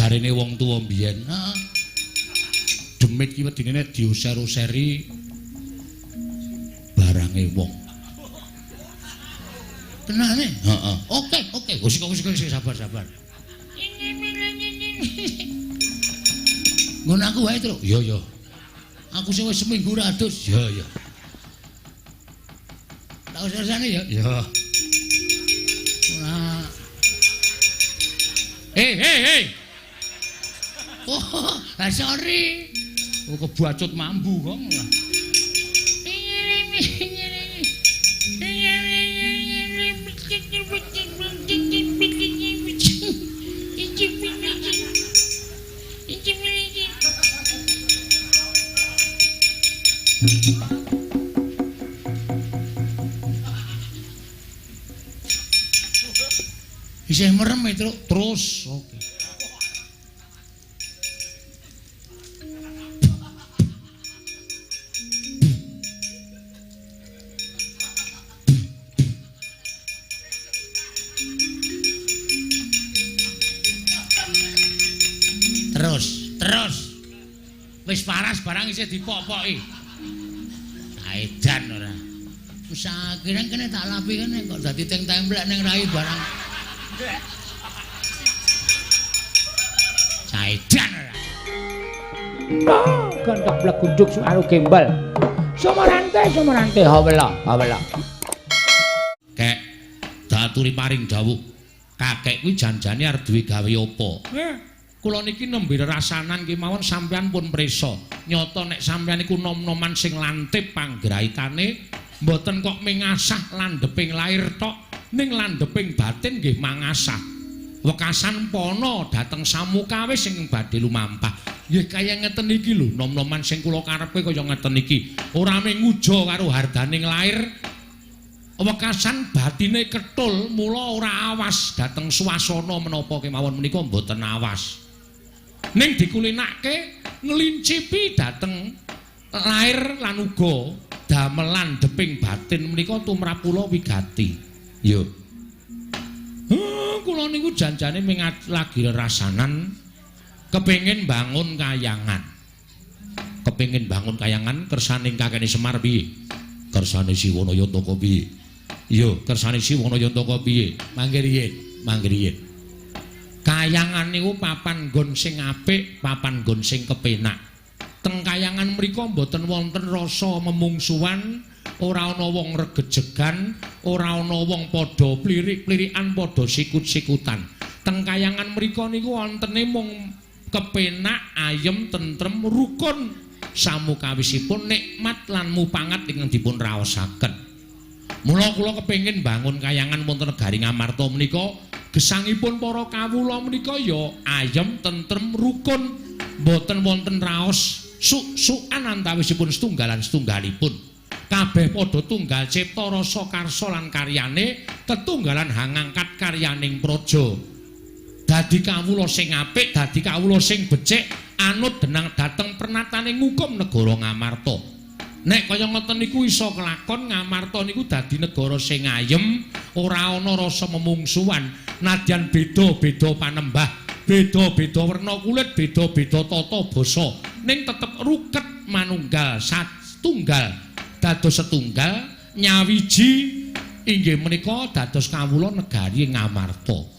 Jarene wong tuwa mbiyen, heeh. Demit ki wedine nek diuser-useri barange wong. Tenane? Heeh. Oke, oke. Wis wis sabar-sabar. Ngono aku wae, Truk. Iya, iya. Aku sing wis seminggu ora adus. Iya, iya. Tak usah-usahane ya. Iya. Ora. Hei, hei, hei. Oh, sorry. Oh, kebacut mambu kok. Isih merem itu terus. Oke. Terus, terus. Wis paras barang isih dipopoki. Edan ora. Wis akhirnya kene tak lapi kene kok dadi teng templek ning rai barang. Saedan ora. Gendhok blegunduk suaru gembel. Sumarante sumarante hawela hawela. Kek daturi paring dawuh. Kakek kuwi janjane arep duwe gawe apa? Kula niki nembe rasanan kemawon sampeyan pun prisa. Nyata nek sampeyan niku nom-noman sing lantip panggraitane, mboten kok mengasah landheping lair tok, ning landheping batin nggih mangasah. Wekasan pana dhateng samukawis sing badhe lumampah. Nggih kaya ngeten iki lho, nom-noman sing kula karepe kaya ngeten iki. Ora mung nguja karo hardaning lair, wekasan batine ketul, mula ora awas dhateng swasana menapa kemawon menika mboten awas. Ning dikulinake nglincipi dhateng lair lan uga damelan deping batin menika tumrap kula wigati. Yo. Kula niku janjane ming lagi rasanan kepengin bangun kayangan. Kepengin bangun kayangan kersaning kakene Semar piye? Kersane Siwana Yantaka piye? Yo, kersane Siwana Yantaka piye? Mangke riyin, mangke riyin. Kayangan niku papan nggon sing apik, papan nggon sing kepenak. Teng kayangan mriku mboten wonten rasa memungsuhan, ora ana wong regejegan, ora ana wong padha plirik-plirikan, padha sikut-sikutan. Teng kayangan mriku niku wontene mung kepenak, ayem, tentrem, rukun samukawisipun nikmat lan mupangat ingkang dipun raosaken. Mula kula kepengin bangun kayangan wonten negari Ngamarta menika gesangipun para kawula menika ya ayem, tentrem, rukun, mboten wonten raos suk-sukan antawisipun setunggalan setunggalipun. Kabeh padha tunggal cipta rasa karsa lan karyane, tetunggalan hangangkat karyaning praja. Dadi kawula sing apik, dadi kawula sing becik, anut denang dhateng pernatane ngukum negara Ngamarta. Nek kaya ngoten niku iso kelakon Ngamarta niku dadi negara sing ayem, ora ana rasa memungsuhan, nadyan beda-beda panembah, beda-beda werna kulit, beda-beda tata basa, ning tetep ruket manunggal satunggal, dados setunggal nyawiji inggih menika dados kawula negari Ngamarta.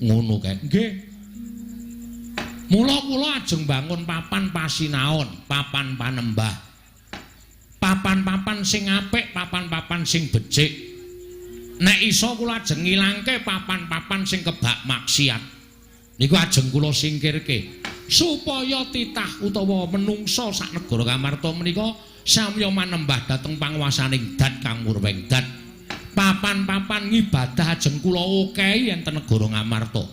Ngono kae. Nggih. Mula kula ajeng bangun papan pasinaon, papan panembah. Papan-papan sing apik, papan-papan sing becik. Nek iso kula ajeng ngilangke papan-papan sing kebak maksiat. Niku ajeng kula singkirke supaya titah utawa menungsa sak negara Ngamarta menika samya manembah dhateng panguwasaning Dat Kang Murweng Dat. Papan-papan ngibadah ajeng kula okehi enten negara Ngamarta.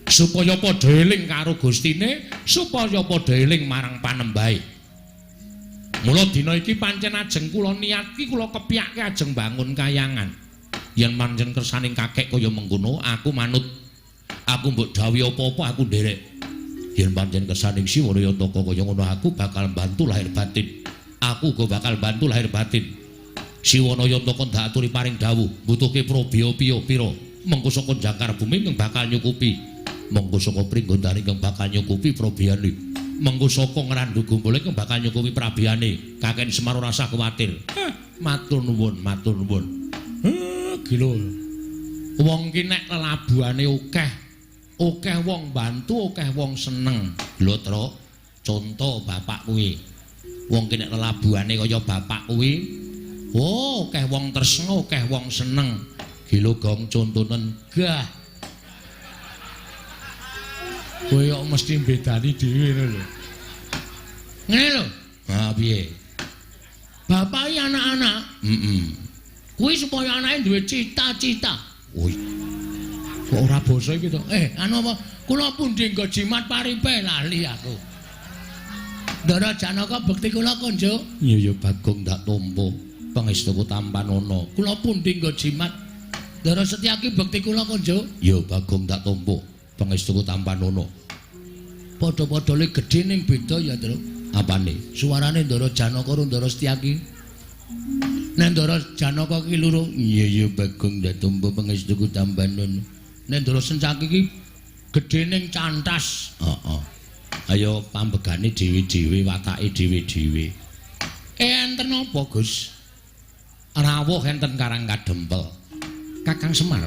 Supaya padha eling karo Gustine, supaya padha eling marang panembahe. Mula dina iki pancen ajeng kula niatki kula kepyake ajeng bangun kayangan. Yen pancen kersaning kakek kaya mengkono, aku manut. Aku mbok dawuhi apa-apa aku nderek. Yen pancen kersaning Siwana Yantaka kaya ngono aku bakal bantu lahir batin. Aku uga bakal bantu lahir batin. Siwana Yantaka ndak aturi paring dawuh, mbutuhke probya piya pira. Mengko saka jangkar bumi mung bakal nyukupi. Mengko saka Pringgondani ingkang bakal nyukupi prabiyane. Mengko saka Ngrandu Gumpul ingkang bakal nyukupi prabiyane. Kakek Semar ora usah kuwatir. Matur nuwun, matur nuwun. Gila. Wong ki nek lelabuhane akeh, akeh wong bantu, akeh wong seneng. Lho, Truk, conto bapak kuwi. Wong ki nek lelabuhane kaya bapak kuwi, oh, akeh wong tresna, akeh wong seneng. Gila gong contonen gah. Kowe kok mesti mbedani dhewe ngono lho. Ngene lho. Ha piye? Bapak iki anak-anak. Heeh. Kuwi supaya anake duwe cita-cita. Woi. Kok ora basa iki to? Anu apa? Kula pundi nggo jimat paripe lali aku. Ndara Janaka bekti kula konjuk. Iya ya Bagong ndak tampa. Pangestuku tampanana. Kula pundi nggo jimat? Ndara Setyaki bekti kula konjuk. Ya Bagong ndak tampa. Pangestuku tampanana. Padha-padha le gedhe ning beda ya, Truk. Apane? Suarane Ndara Janaka karo Ndara Setyaki. Nek Ndara Janaka ki loro, iya ya Bagong ndak tampa pangestuku tampanana. Nek Ndara Setyaki ki gedhe ning cantas. Heeh. Ayo pambegane dhewe-dhewe, watake dhewe-dhewe. Enten apa, Gus? Rawuh enten Karang Kadempel. Kakang Semar.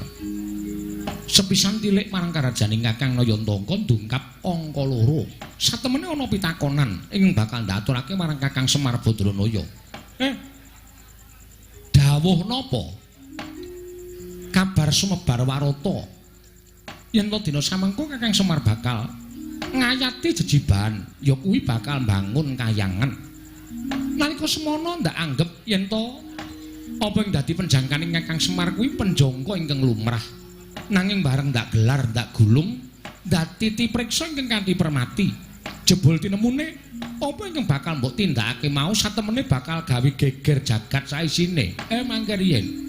Sepisan tilik marang karajaning Kakang Nayantaka ndungkap angka 2. Satemene ana pitakonan ing bakal ndaturake marang Kakang Semar Badranaya. Dawuh napa? Kabar sumebar warata. Yen to dina samengko Kakang Semar bakal ngayati jejibahan, ya kuwi bakal mbangun kayangan. Nalika semono ndak anggep yen to apa ing dadi penjangkaning Kakang Semar kuwi penjangka ingkang lumrah. Nanging bareng ndak gelar, ndak gulung, ndak titi priksa ingkang kanthi permati. Jebul tinemune apa ingkang bakal mbok tindakake mau satemene bakal gawe geger jagat saisine. Mangke riyen.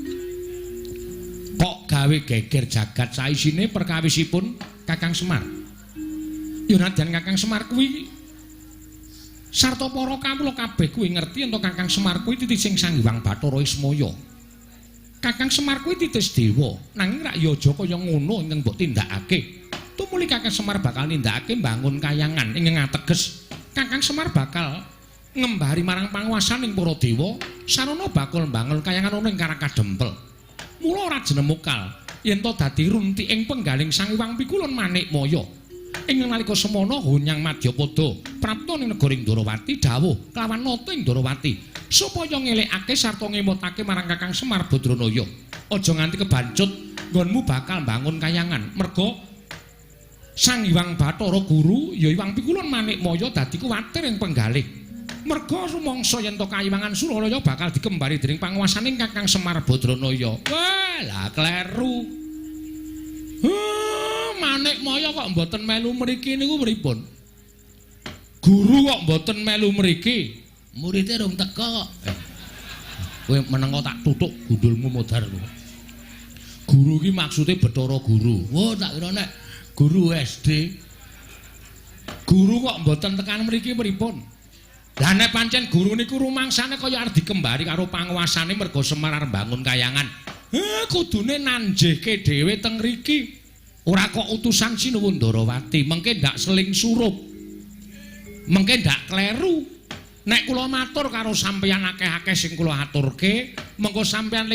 Kok gawe geger jagat saisine perkawisipun Kakang Semar? Ya nadyan Kakang Semar kuwi sarta para kawula kabeh kuwi ngerti yen Kakang Semar kuwi titising Sang Hyang Bathara Ismaya. Kakang Semar kuwi titis dewa, nanging rak ya aja kaya ngono ingkang mbok tindakake. Tumuli Kakang Semar bakal nindakake mbangun kayangan ingkang ateges Kakang Semar bakal ngembari marang panguwasaning para dewa, sarana bakal mbangun kayangan ana ing Karang Kadempel. Mula ora jenemukal yen to dadi runtiking penggaling Sang Hyang Pikulun Manikmaya. Ing nalika semono Hunyang Madyapada prapta ning negara Ndrawati dawuh kelawan nata ing Ndrawati supaya ngelekake sarta ngemotake marang Kakang Semar Badranaya. Aja nganti kebancut nggonmu bakal mbangun kayangan merga Sang Hyang Bathara Guru ya Hyang Pikulun Manikmaya dadi kuwatir ing penggalih. Merga rumangsa yen to kayiwangan Suralaya bakal dikembari dening panguwasaning Kakang Semar Badranaya. Wah, lah kleru. Manikmaya kok mboten melu mriki niku pripun? Guru kok mboten melu mriki? Murite rung teka kok. Kowe meneng kok tak tutuk gundulmu modar kowe. Guru ki maksude Bathara Guru. Oh, tak kira nek guru SD. Guru kok mboten tekan mriki pripun? Lah nek pancen guru niku rumangsane kaya arep dikembari karo panguwasane merga Semar arep mbangun kayangan. Kudune nanjehke dhewe teng mriki. Ora kok utusan Sinuwun Ndrawati, mengke ndak seling surup. Mengke ndak kleru. Nek kula matur karo sampeyan akeh-akeh sing kula aturke, mengko sampeyan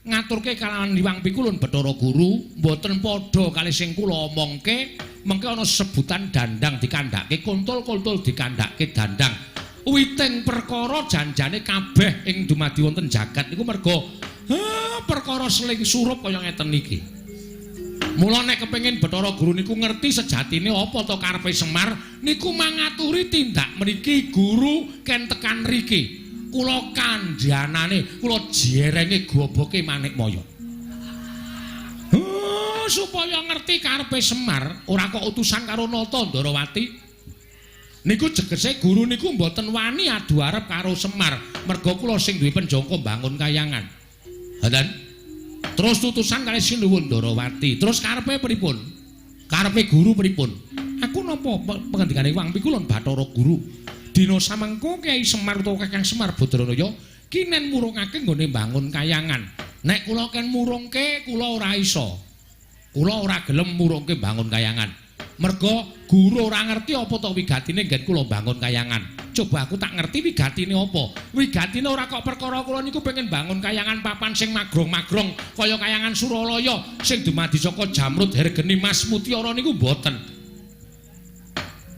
ngaturke kalawan Hyang Pikulun Bathara Guru, mboten padha kali sing kula omongke, mengke ana sebutan dandang dikandhake kontol-kontol dikandhake dandang. Witing perkara janjane kabeh ing dumadi wonten jagat niku merga perkara seling surup kaya ngeten iki. Mula nek kepengin Bathara Guru niku ngerti sejatine apa to karepe Semar niku mangaturi tindak mriki guru ken tekan mriki. Kula kandhanane, kula jerenge goboke Manikmaya. Supaya ngerti karepe Semar, ora kok utusan karo Nata Ndrawati. Niku jegese guru niku mboten wani adu arep karo Semar, merga kula sing duwe penjangka mbangun kayangan. Ngoten. Terus tutusan kali Sinuwun Ndrawati. Terus karepe pripun? Karepe guru pripun? Aku napa pengendikane Hyang Pikulun Bathara Guru. Dina samengko Kyai Semar utawa Kakang Semar Badranaya kinen murungake nggone mbangun kayangan. Nek kula ken murungke kula ora iso. Kula ora gelem murungke bangun kayangan. Merga guru ora ngerti apa to wigatine nggen kula bangun kayangan. Coba aku tak ngerti wigatine apa. Wigatine ora kok perkara kula niku pengen bangun kayangan papan sing magrong-magrong kaya kayangan Suralaya sing dumadi saka jamrud hergeni mas mutiara niku mboten.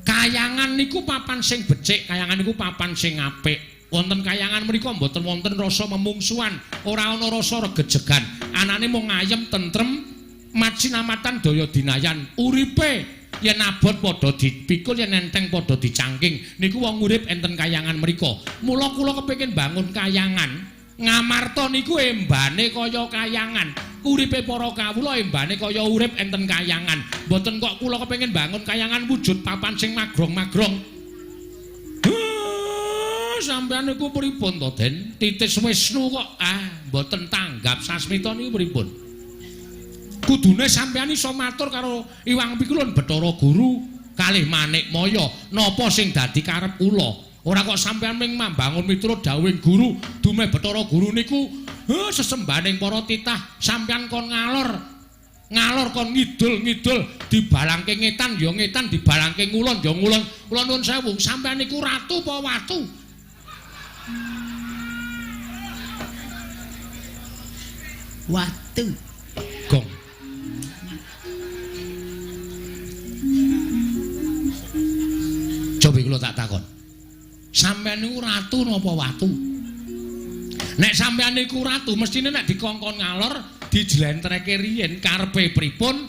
Kayangan niku papan sing becik, kayangan niku papan sing apik. Wonten kayangan mriku mboten wonten rasa memungsuhan, ora ana rasa regejegan. Anane mung ayem tentrem, macinamatan daya dinayan. Uripe yen abot padha dipikul, yen enteng padha dicangking. Niku wong urip enten kayangan mriku. Mula kula kepengin bangun kayangan. Ngamarta niku embane kaya kayangan. Uripe para kawula embane kaya urip enten kayangan. Mboten kok kula kepengin bangun kayangan wujud papan sing magrong-magrong. Sampeyan niku pripun to, Den? Titis Wisnu kok mboten tanggap sasmita niku pripun? Kudune sampeyan iso matur karo Iwang Pikulun Bathara Guru kalih Manikmaya napa sing dadi karep kula. Ora kok sampeyan ming mambangun miturut dawuhing guru, dumeh Bathara Guru niku sesembahaning para titah, sampeyan kon ngalor. Ngalor kon ngidul-ngidul, dibalangke ngetan ya ngetan, dibalangke ngulon ya ngulon. Kula nuwun sewu, sampeyan niku ratu apa watu? Watu. Gong. Coba kula tak takon. Sampeyan niku ratu napa watu? Nek sampeyan niku ratu, mestine nek dikongkon ngalor dijlentreke riyin karepe pripun,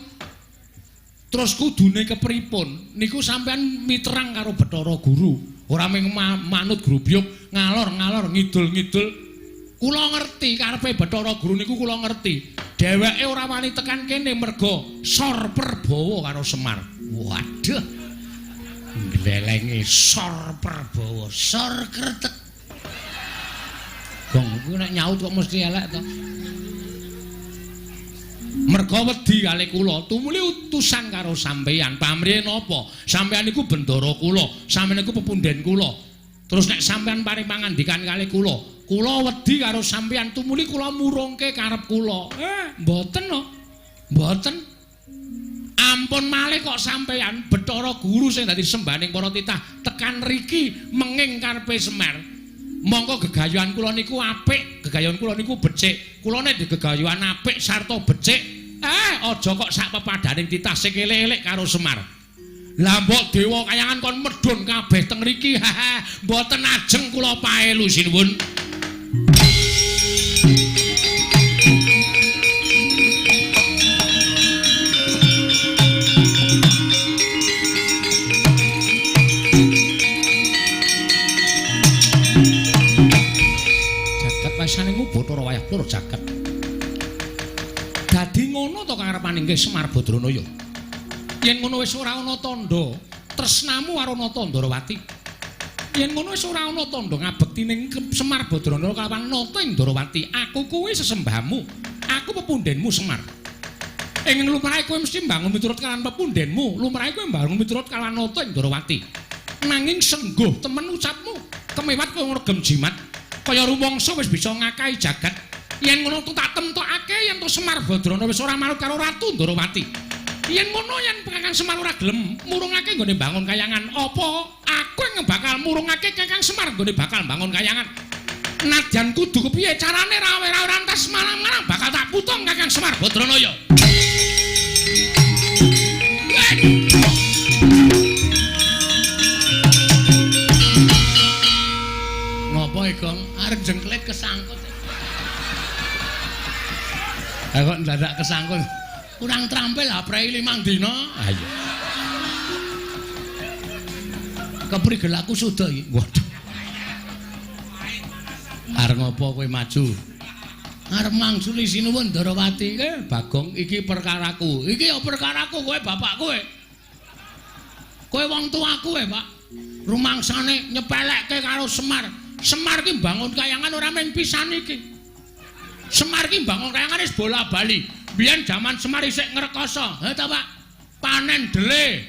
terus kudune kepripun, niku sampeyan miterang karo Bathara Guru. Ora mung manut grubyuk ngalor-ngalor ngidul-ngidul. Kula ngerti karepe Bathara Guru niku kula ngerti. Dheweke ora wani tekan kene merga sor perbawa karo Semar. Waduh. Glelenge sor perbawa, sor kretek. Gong kuwi nek nyaut kok mesti elek to. Merga wedi kalih kula, tumuli utusan karo sampeyan. Pamrihe napa? Sampeyan niku bendara kula, sampeyan niku pepunden kula. Terus nek sampeyan paring pangandikan kalih kula, kula wedi karo sampeyan, tumuli kula murungke karep kula. Mboten no. Mboten. Ampun malih kok sampeyan Bathara Guru sing dadi sembahaning para titah tekan riki menging karepe Semar. Mongko gegayuhan kula niku apik, gegayuhan kula niku becik. Kula nek digegayuhan apik sarta becik, aja kok sak pepadaning titah sing elek-elek karo Semar. Lah mbok dewa kayangan kon medhun kabeh teng riki, mboten ajeng kula paelu sinuwun. Wasaningmu Bathara wayah plur jagat. Dadi ngono to karepane nggih Semar Badranaya. Yen ngono wis ora ana tandha tresnamu karo Nata Ndarawati. Yen ngono wis ora ana tandha ngabekti ning Semar Badranaya kalawan Nata ing Ndarawati. Aku kuwi sesembahmu. Aku pepundenmu Semar. Ing lumrahe kowe mesti mbangun miturut kalawan pepundenmu, lumrahe kowe mbangun miturut kalawan Nata ing Ndarawati. Nanging sengguh temen ucapmu, kemewat kowe ngregem jimat. Kaya rumangsa wis bisa ngakahi jagat. Yen ngono tak temtokake yen to Semar Badrana wis ora manut karo Ratu Ndarawati. Yen ngono yen Kakang Semar ora gelem murungake nggone bangun kayangan, apa aku yang bakal murungake Kakang Semar nggone bakal bangun kayangan? Nadyan kudu kepiye carane rawe-rawe rantas malam-malam bakal tak putung Kakang Semar Badranaya. Ngopo Gong? Arep jengklet kesangkut. Ha kok ndadak kesangkut. Kurang terampil aprei 5 dina. Ha iya. Keprigel aku suda iki. Waduh. Arep ngopo kowe maju? Arep mangsuli sinuwun Ndarawati. Bagong iki perkaraku. Iki ya perkaraku kowe bapak kowe. Kowe wong tuaku kowe, Pak. Rumangsane nyepelekke karo Semar. Semar ki mbangun kayangan ora mung pisan iki. Semar ki mbangun kayangan wis bola-bali. Biyen jaman Semar isih ngrekoso. Ha ta, Pak? Panen dele.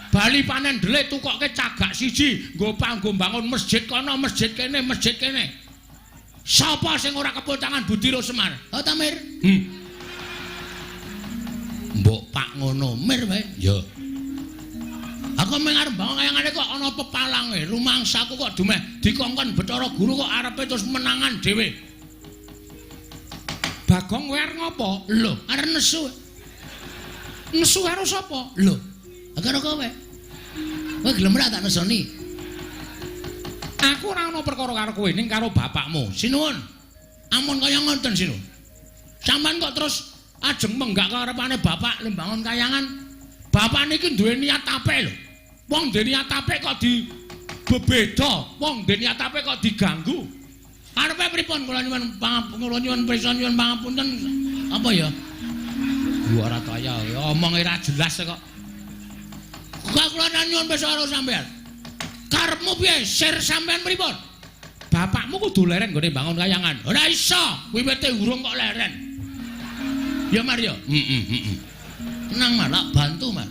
Bali panen dele tukokke cagak siji nggo panggo mbangun masjid kono, masjid kene, masjid kene. Sapa sing ora kepul tangan budi ro Semar? Ha ta, Mir? Mbok Pak ngono mir wae. Ya. Aku mung arep bangun kayangane kok ana pepalange, rumangsaku kok dumeh dikongkon Bathara Guru kok arepe terus menangan dhewe. Bagong kowe arep ngopo? Lho, arep nesu. Nesu karo sapa? Lho, karo kowe. Kowe gelem ora tak nesoni? Aku ora ana perkara karo kowe ning karo bapakmu. Sinuwun. Ampun kaya ngoten sinuwun. Sampeyan kok terus ajeng menggak karepane bapak le mbangun kayangan. Bapak niki duwe niat apik lho. Wong duwe niat apik kok di bebeda, wong duwe niat apik kok diganggu. Arepe pripun kula nyuwun kula nyuwun prisa nyuwun pangapunten apa ya? Ora kaya omong ora jelas kok. Kok kula nyuwun prisa karo sampeyan. Karepmu piye? Sir sampeyan pripun? Bapakmu kudu leren nggone bangun kayangan. Ora iso, wiwite urung kok leren. Ya Mar ya. Heeh. Tenang Mar, tak bantu Mar.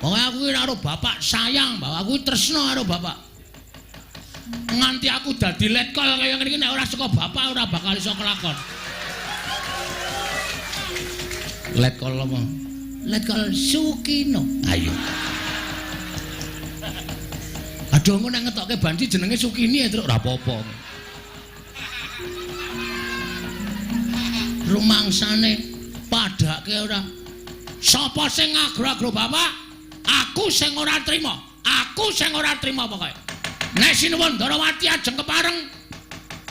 Pokoke aku ki karo bapak sayang, bapak aku tresno karo bapak. Nganti aku dadi letkol kaya ngene iki nek ora saka bapak ora bakal iso kelakon. Letkol apa? Letkol Sukino. Ayo. Aduh engko nek ngetokke banci jenenge Sukini ya truk ora apa-apa. Rumangsane padake ora. Sapa sing ngagro-agro bapak? Aku sing ora trima. Aku sing ora trima pokoke. Nek Sinuwun Ndarawati ajeng kepareng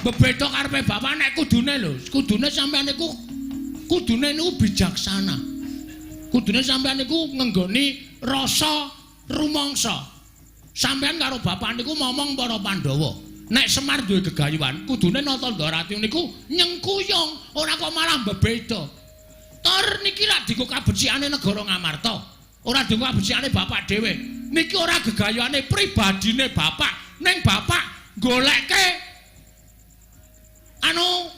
bebeda karepe bapak nek kudune lho, kudune sampeyan niku kudune niku bijaksana. Kudune sampeyan niku ngenggoni rasa rumangsa. Sampeyan karo bapak niku momong para Pandhawa. Nek Semar duwe gegayuhan, kudune Nata Ndarawati niku nyengkuyung, ora kok malah bebeda. Tor niki lak dienggo kabecikane negara Ngamarta. Ora dienggo kabecikane bapak dhewe. Niki ora gegayuhane pribadine bapak, ning bapak golekke anu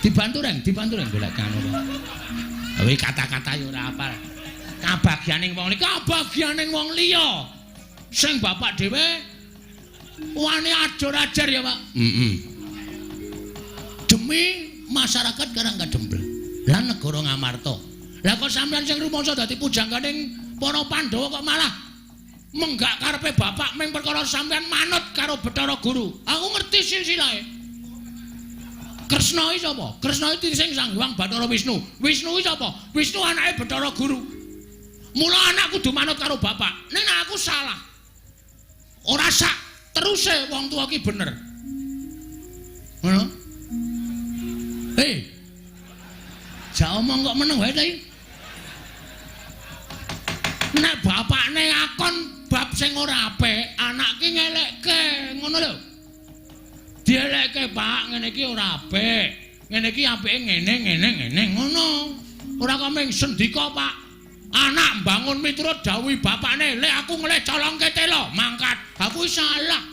dibantu reng, golek anu. Kuwi kata-kata ya ora apal. Kabagyaning wong liya, kabagyaning wong liya. Sing bapak dhewe wani ajur-ajar ya, Pak. Heeh. Demi masyarakat Karang Kadempel lan negara Ngamarta. Lah kok sampeyan sing rumangsa dadi pujangganing para Pandhawa kok malah menggak karepe bapak ming perkara sampeyan manut karo Bathara Guru. Aku ngerti silsilahe. Kresna iki sapa? Kresna iki sing Sang Hyang Bathara Wisnu. Wisnu iki sapa? Wisnu anake Bathara Guru. Mula anak kudu manut karo bapak. Ning aku salah. Ora sak teruse wong tuwa ki bener. Ngono? Hei. Jak omong kok meneng wae ta iki? Nek bapakne akon bab sing ora apik, anak ki ngelekke, ngono lho. Dielekke, Pak, ngene iki ora apik. Ngene iki apike ngene ngene ngene ngono. Ora kok mung sendika, Pak. Anak mbangun miturut dawuh bapakne, "Lek aku ngelih colongke telo, mangkat." Aku salah.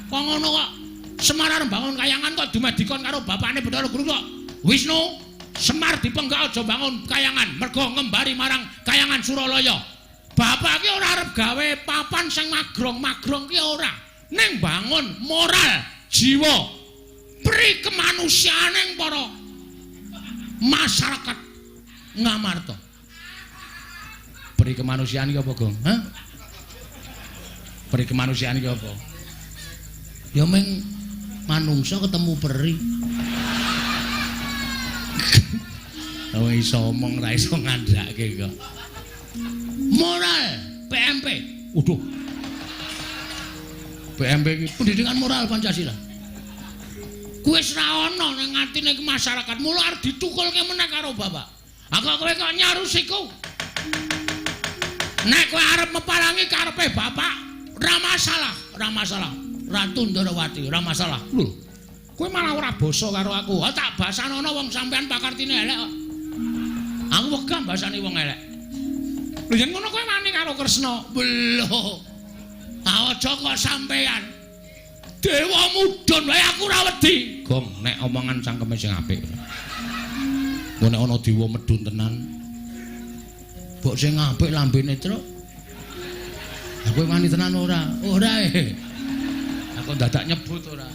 Kok ngono kok Semar arep bangun kayangan kok dumeh dikon karo bapakne Bathara Guru kok. Wisnu, Semar dipenggak aja bangun kayangan mergo ngembari marang kayangan Suralaya. Bapak ki ora arep gawe papan sing magrong-magrong ki ora. Ning bangun moral, jiwa, pri kemanusiaaning para masyarakat Ngamarta. Pri kemanusiaan ki apa, Gong? Hah? Pri kemanusiaan ki apa? Ya meng manungsa ketemu peri. Oh iso omong ra iso ngandhake kok. Moral PMP. Waduh. PMP iki pendidikan moral Pancasila. Kuwi wis ra ana nang atine masyarakat. Mula arep ditukulke meneh karo bapak. Aku kowe kok nyarusiku. Nek kowe arep meparangi karepe bapak, ora masalah, ora masalah. Ratu Ndarawati, ora masalah. Lho. Kowe malah ora basa karo aku. Ha tak basanono wong sampean pakartine elek kok. Aku wegah basane wong elek. Lho yen ngono kowe wani karo Kresna. Lho. Aja kok sampean. Dewa mudhun wae aku ora wedi. Gong, nek omongan cangkeme sing apik. Engko nek ana dewa medhun tenan. Mbok sing apik lambene, Truk. Aku wani tenan ora? Ora e. Aku dadak nyebut ora.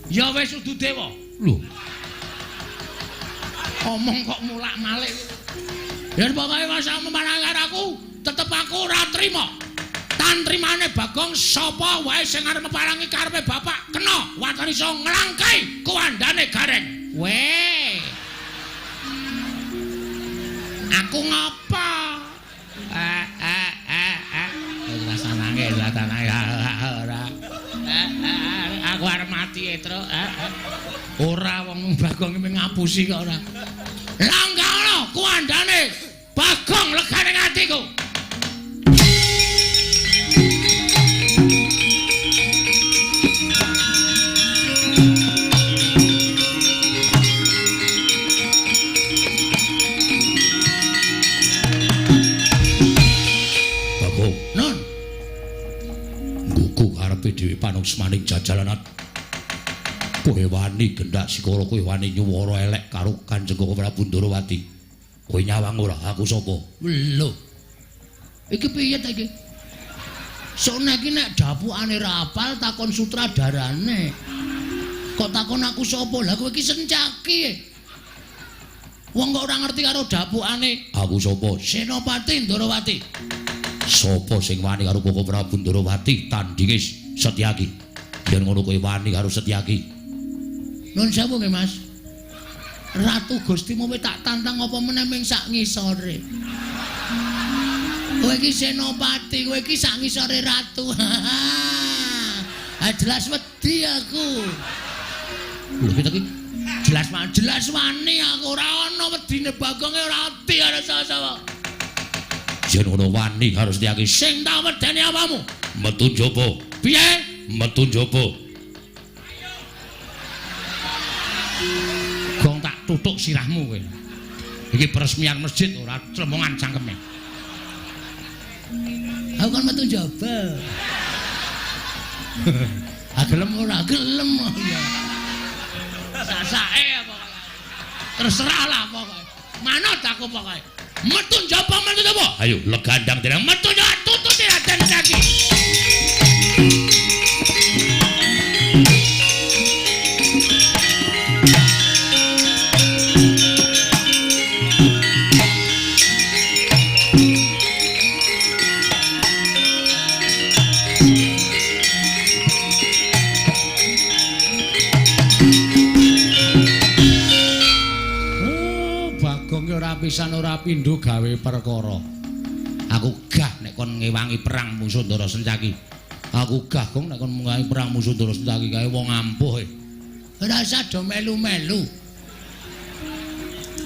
Ya wis udu dewa. Lho. Omong kok mulak-malik. Yen pokoke masa memarang karo aku, tetep aku ora trima. Tantrimane Bagong sapa wae sing arep meparangi karepe bapak kena waton iso nglangkai kuwandane Gareng. Weh. Aku ngapa? Ora nangis, ora nangis, ora. Aku arep mati, Truk. Ora wong Bagong iki ngapusi kok ora. Langga ana kuwandane Bagong legane atiku. Bagong, non. Nggugu karepe dhewe panuksmaning jajalanat. Kowe wani gendak sikara, kowe wani nyuwara elek karo Kanjeng Koko Prabu Ndorowati. Kowe nyawang ora aku sapa? Lho. Iki piye ta iki? Sone iki nek dapukane ra apal takon sutradarane. Kok takon aku sapa? Lah kowe iki Sencaki. Wong kok ora ngerti karo dapukane. Aku sapa? Senopati Ndorowati. Sapa sing wani karo Koko Prabu Ndorowati tandinge Setyaki? Yen ngono kowe wani karo Setyaki. Nun sewu nggih, Mas. Ratu Gustimu kowe tak tantang apa meneh ming sak ngisore. Kowe iki senopati, kowe iki sak ngisore ratu. Ah jelas wedi aku. Lho kita iki jelas jelas wani aku ora ana wedine Bagonge ora wedi karo sapa-sapa. Yen ngono wani karo Setyaki sing tak wedeni apamu? Metu njaba. Piye? Metu njaba. Gong tak tutuk sirahmu kowe. Iki peresmian masjid ora clemongan cangkeme. Aku kan metu njaba. Ah gelem ora gelem ya. Sasake pokoke. Terserah lah pokoke. Manut aku pokoke. Metu njaba, metu njaba. Ayo legandang dereng metu njaba tututi Raden Setyaki. Pisan ora pindho gawe perkara. Aku gah nek kon ngewangi perang musuh Ndara Sencaki. Aku gah gong nek kon ngewangi perang musuh Ndara Sencaki kae wong ampuh e. Ora usah do melu-melu.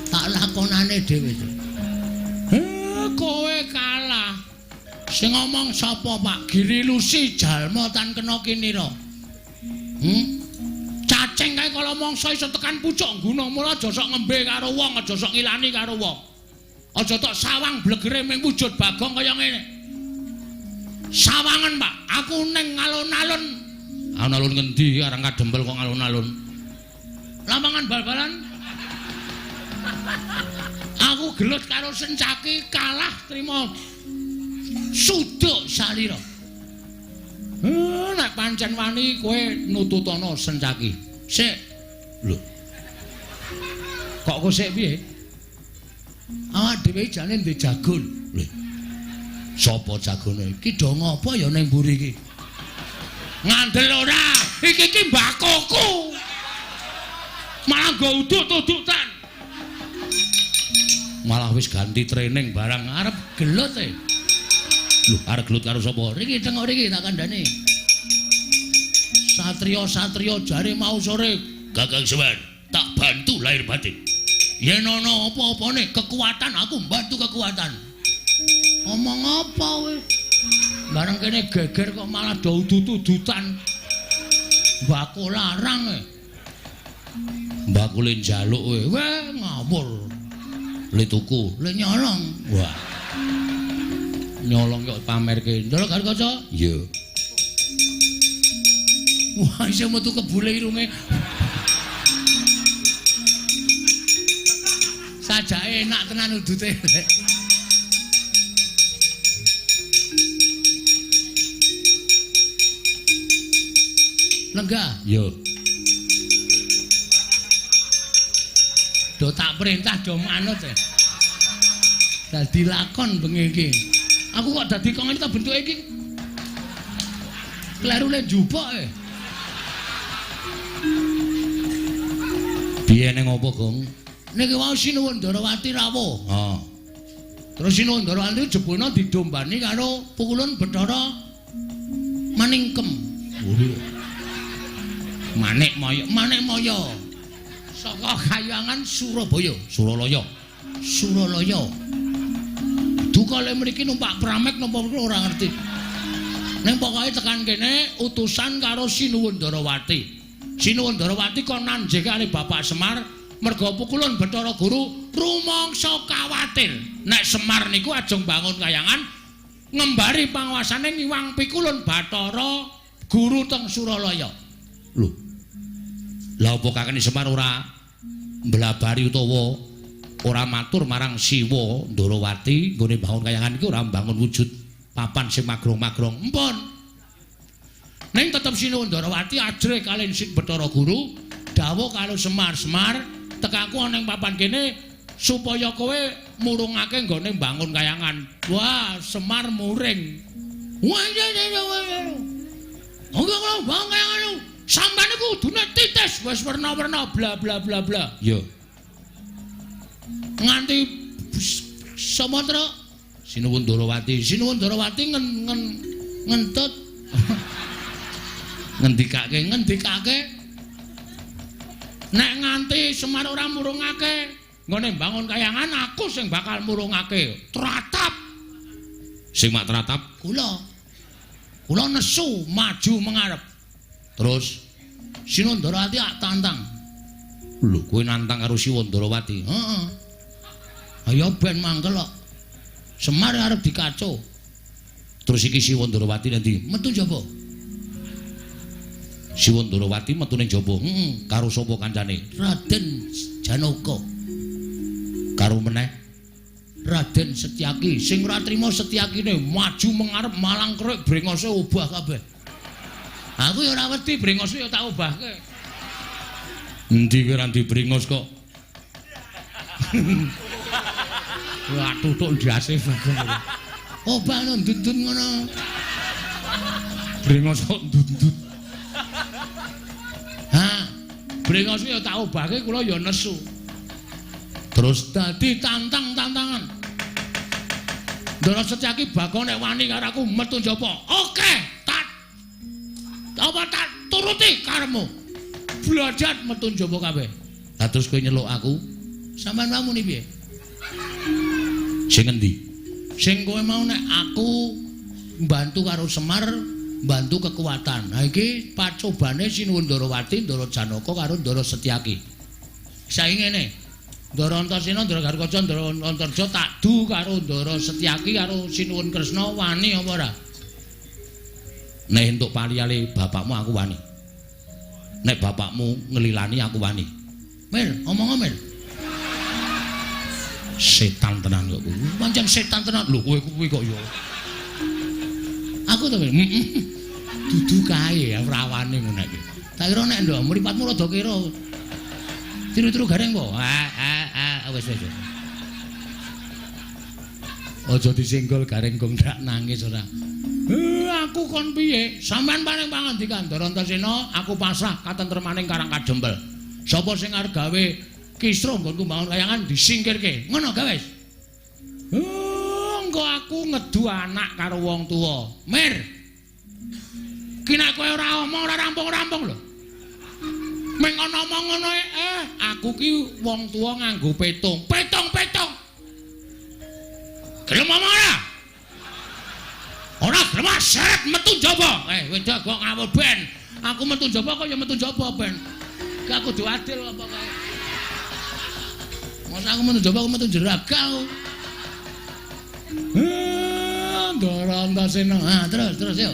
Tak lakonane dhewe. Kowe kalah. Sing ngomong sapa, Pak? Giri Lusi jalma tan kena kinira. Cacing kae kala mangsa iso tekan pucuk gunung, mula aja sok ngembe karo wong, aja sok ngilani karo wong. Aja tok sawang blegere ming wujud Bagong kaya ngene. Sawangen, Pak, aku ning alun-alun. Alun-alun ngendi arang kadempel kok alun-alun? Lapangan bal-balan. Aku gelut karo Sencaki kalah trima suduk salira. Nek pancen wani kowe nututana Sencaki. Sik. Lho. Kok kowe sik piye? Awak dhewe jane ndek jagon. Lho. Sapa jagone? Iki do ngopo ya ning mburi iki? Ngandel ora? Iki iki mbakoku. Malah nggo udut-udutan. Malah wis ganti training barang arep gelut e. Lho, arep gelut karo sapa? Riki tengok riki tak kandhane. Satria-satria jare mau sore, Kakang Semar, tak bantu lahir batin. Yen ana apa-apane kekuatan aku bantu kekuatan. Omong apa kowe? Bareng kene geger kok malah do udut-udutan. Mbako larang e. Mbako le njaluk kowe. Weh ngawur. Le tuku, le nyolong. Wah. Nyolong kok pamerke. Ndelok karo kaca? Iya. Wah, iso metu kebule irunge. Sajake enak tenan udute. Lenggah. Iya. Do tak perintah do manut. Ya. Dadi lakon bengi iki. Aku kok dadi kok ngene ta bentuke iki. Kleru le njupuk e. Piye ning apa, Gong? Niki wau Sinuwun Ndarawati rawuh. Ha. Terus Sinuwun Ndarawati jebulna didombani karo Pukulun Bathara Maningkem. Manik Maya, Manik Maya. Saka kayangan Surabaya, Suralaya. Suralaya. Duka le mriki numpak pramek napa ora ngerti. Ning pokoke tekan kene utusan karo Sinuwun Ndarawati. Sinuwun Ndarawati kon nanjeke karo Bapak Semar merga Pukulun Bathara Guru rumangsa kawatir nek Semar niku ajeng bangun kayangan ngembari panguasane ngiwang Pikulun Bathara Guru teng Suralaya. Lho. Lah apa kakene Semar ora mblabari utawa ora matur marang Siwa Ndarawati nggone bangun kayangan iki ora mbangun wujud papan sing magrong-magrong. Empun. Ning tetep Sinuwun Ndarawati ajrih kaliyan Bathara Guru dawuh karo Semar, Semar tekaku ana ing papan kene supaya kowe murungake nggone mbangun kayangan. Wah, Semar muring. Wah, iya iya iya. Oke, kalau bangun kayangan sampeyan iku kudune titis wis werna-werna bla bla bla bla. Iya. Nganti Samatra Sinuwun Ndarawati, Sinuwun Ndarawati ngentut ngendikake, ngendikake nek nganti Semar ora murungake nggone mbangun kayangan aku sing bakal murungake. Tratap. Sing mak tratap kula. Kula nesu maju mengarep. Terus Sinuwun Ndarawati ak tantang. Lho, kowe nantang karo Sinuwun Ndarawati? Heeh. Ayo ben mangkel kok. Semar arep dikaco. Terus iki Sinuwun Ndarawati nanti metu njaba. Sinuwun Ndarawati metu ning jaba. Heeh. Karo sapa kancane? Raden Janaka. Karo meneh Raden Setyaki. Sing ora trima Setyakine maju mengarep malang krek brengose obah kabeh. Aku ya ora wedi brengose ya tak obahke. Endi kowe ora ndi brengos kok? Wah, tutuk ndase bagong. Obah no ndut-ndut ngono. Brengos kok ndut-ndut. Ha, brengos ya tak obahke kula ya nesu. Terus dadi tantang-tantangan. Ndara Setyaki bakal nek wani karo aku metu njaba. Oke, tak apa tak turuti karepmu. Blajat metu njaba kabeh. Lah terus kowe nyeluk aku, sampean wae muni piye? Sing endi? Sing kowe mau nek aku mbantu karo Semar, mbantu kekuatan. Nah iki pacobane Sinuwun Ndarawati, Ndara Janaka karo Ndara Setyaki. Saiki ngene. Ndara Antasena, Ndara Garukaca, Ndara Antarja tak du karo Ndara Setyaki karo Sinuwun Kresna wani apa ora? Nek entuk paliyale bapakmu aku wani. Nek bapakmu ngelilani aku wani. Mir, omong Mir. Setan tenan kok kowe. Pancen setan tenan. Lho kowe kuwi kok ya. Aku to dudu kae ora wani ngono iki. Tak kira nek ndok mripatmu rada kira. Tiru-tiru gareng kok. Ah wis wis. Aja disenggol gareng gong ndak nangis ora. Aku kon piye? Sampeyan paring pangandikan Ndara Antasena, aku pasrah katentremaning Karang Kadempel. Sapa sing arep gawe kisruh nggonku mbangun kayangan disingkirke. Ngono gawe wis. Engko aku ngedu anak karo wong tuwa. Mir. Ki nek kowe ora omong ora rampung-rampung lho. Meng ana omong ngono aku ki wong tuwa nganggo petung. Petung-petung. Gelem omong ora? Ora gelem seret metu njaba. Wedok kok ngawur ben. Aku metu njaba kok ya metu njaba ben. Ki aku kudu adil apa kae. Masa aku metu njaba aku metu jeraga aku. Ndara Antasena. Ha, terus terus yo.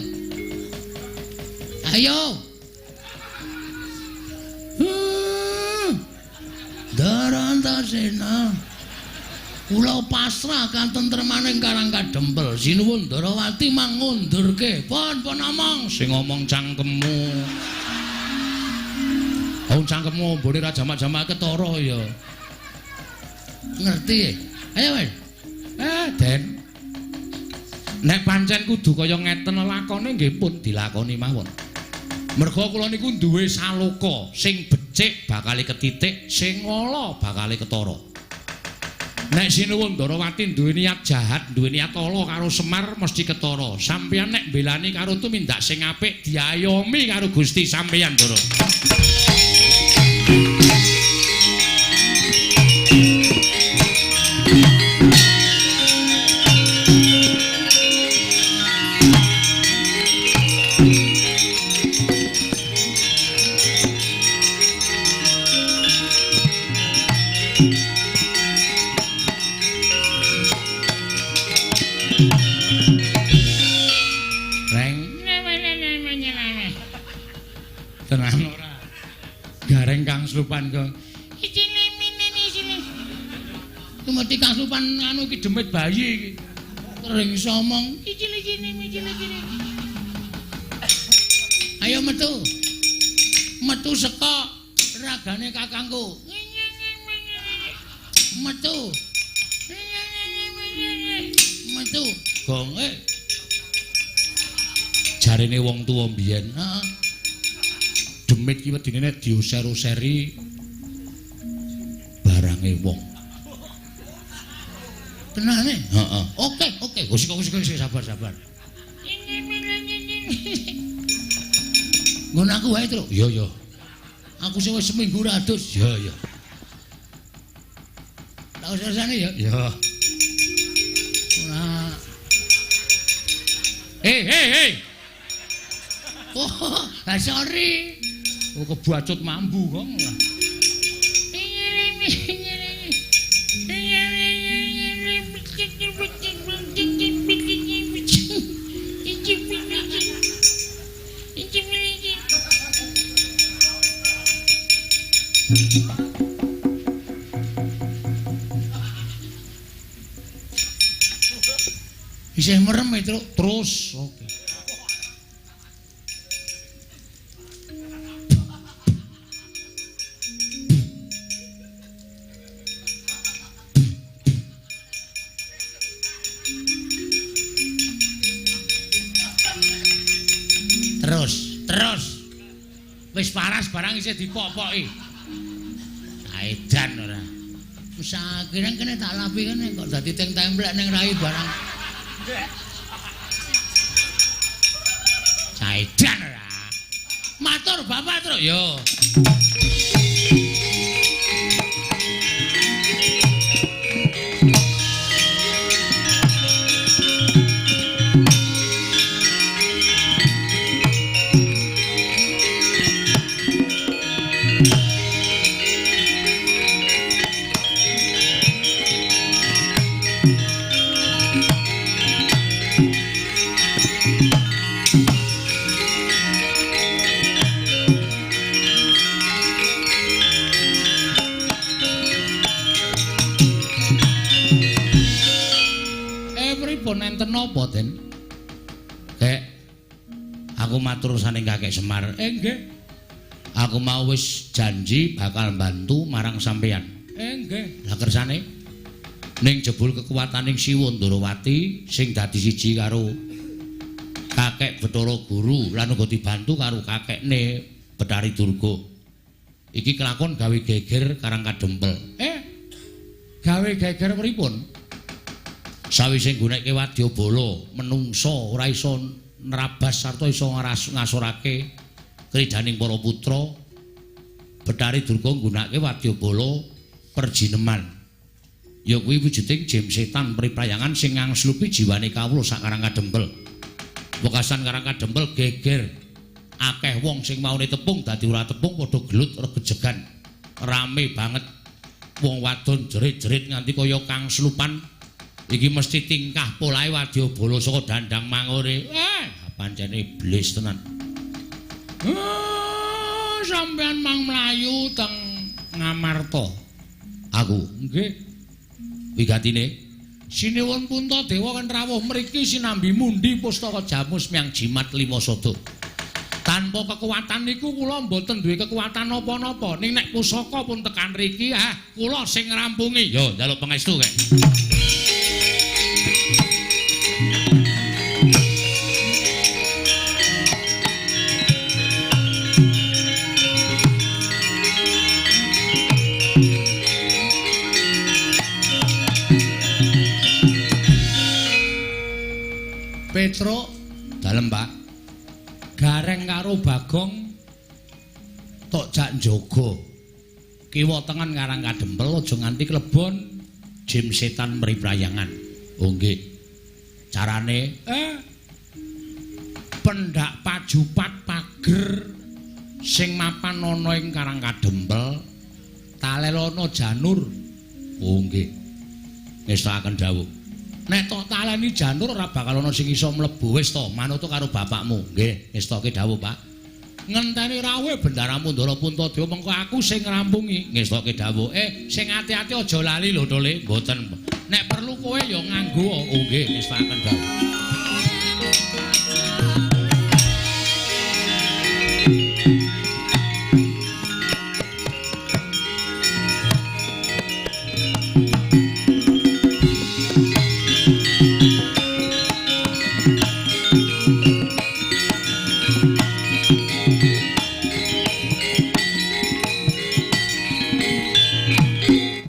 Ayo. Ndara Antasena. Kula pasrah katentremaning Karang Kadempel. Sinuwun Ndarawati mangundurke. Pon pon omong. Sing ngomong cangkemmu. Wong cangkemmu mbone ra jamak-jamak ketara ya. Ngerti e? Ayo wis. Den. Nek pancen kudu kaya ngeten lakone nggih pun dilakoni mawon. Merga kula niku duwe saloka sing becik bakale ketitik, sing ala bakale ketara. Nek Sinuwun Ndarawati duwe niat jahat, duwe niat ala karo Semar mesti ketara. Sampeyan nek mbelani karo tumindak sing apik diayomi karo Gusti sampeyan, Ndara. Tenan ora. Gareng Kang Slupan kok. Mesti Kang Slupan anu iki demit bayi iki. Sering iso omong. Ayo metu. Metu saka ragane kakangku. Metu. Metu. Gong Jarene wong tuwa mbiyen. Heeh. Demit ki wedine nek diuser-useri barange wong. Tenane? Heeh. Oke, oke. Wis kok wis sabar-sabar. Nggon aku wae, Truk. Iya, iya. Aku sing wis seminggu ra adus. Iya, iya. Tak usah-usahane ya. Iya. Ora. Hei. Oh, sorry. Oh, kebacut mambu kok. Isih merem itu terus. Oke. Terus. Wis paras barang isih dipopoki. Edan ora. Wis akhirnya kene tak lapi kene kok dadi teng templek ning rai barang. Edan ora. Matur Bapak, Truk. Yo. Enten napa, Den? Kek, aku matur saning Kakek Semar. Nggih. Aku mau wis janji bakal bantu marang sampeyan. Nggih. Lah kersane ning jebul kekuataning Siwa Ndarawati sing dadi siji karo Kakek Bathara Guru lan uga dibantu karo kakekne Bathari Durga. Iki kelakon gawe geger Karang Kadempel. Gawe geger pripun? Sawise nggunekke wadyabala, menungsa ora iso nerabas sarta iso ngasorake kridaning para putra. Bathari Durga nggunakake wadyabala perjineman. Ya kuwi wujuding jim setan priprayangan sing ngangslupi jiwane kawula sak Karang Kadempel. Wekasan Karang Kadempel geger. Akeh wong sing maune tepung dadi ora tepung padha gelut regejegan. Rame banget. Wong wadon jerit-jerit nganti kaya kang slupan. Iki mesti tingkah polahe wadyabala saka dandang mangure. Pancene iblis tenan. Sampeyan mang mlayu teng Ngamarta. Aku nggih. Wigatine Sinuwun Puntadewa kan rawuh mriki sinambi mundi pustaka jamus miang jimat lima sada. Tanpa kekuatan niku kula mboten duwe kekuatan napa-napa. Ning nek pusaka pun tekan riki, ah kula sing ngrampungi. Yo njaluk pangestu kek. Petruk dalem, Pak. Gareng karo Bagong tok jak njaga. Kiwa tengen Karang Kadempel aja nganti klebon jim setan mri prayangan. Oh nggih. Carane pendak pajupat pager sing mapan ana ing Karang Kadempel talelono janur. Oh nggih. Ngestakaken dawuh. Nek tok taleni janur ora bakal ana sing iso mlebu. Wis to, manut karo bapakmu. Nggih, ngestoke dawuh, Pak. Ngenteni rawuh Bendara Mundara Puntadewa mengko aku sing ngrampungi. Ngestoke dawuh. Sing ati-ati aja lali lho, Tole. Mboten. Nek perlu kowe ya nganggo. Oh nggih, ngestakaken dawuh.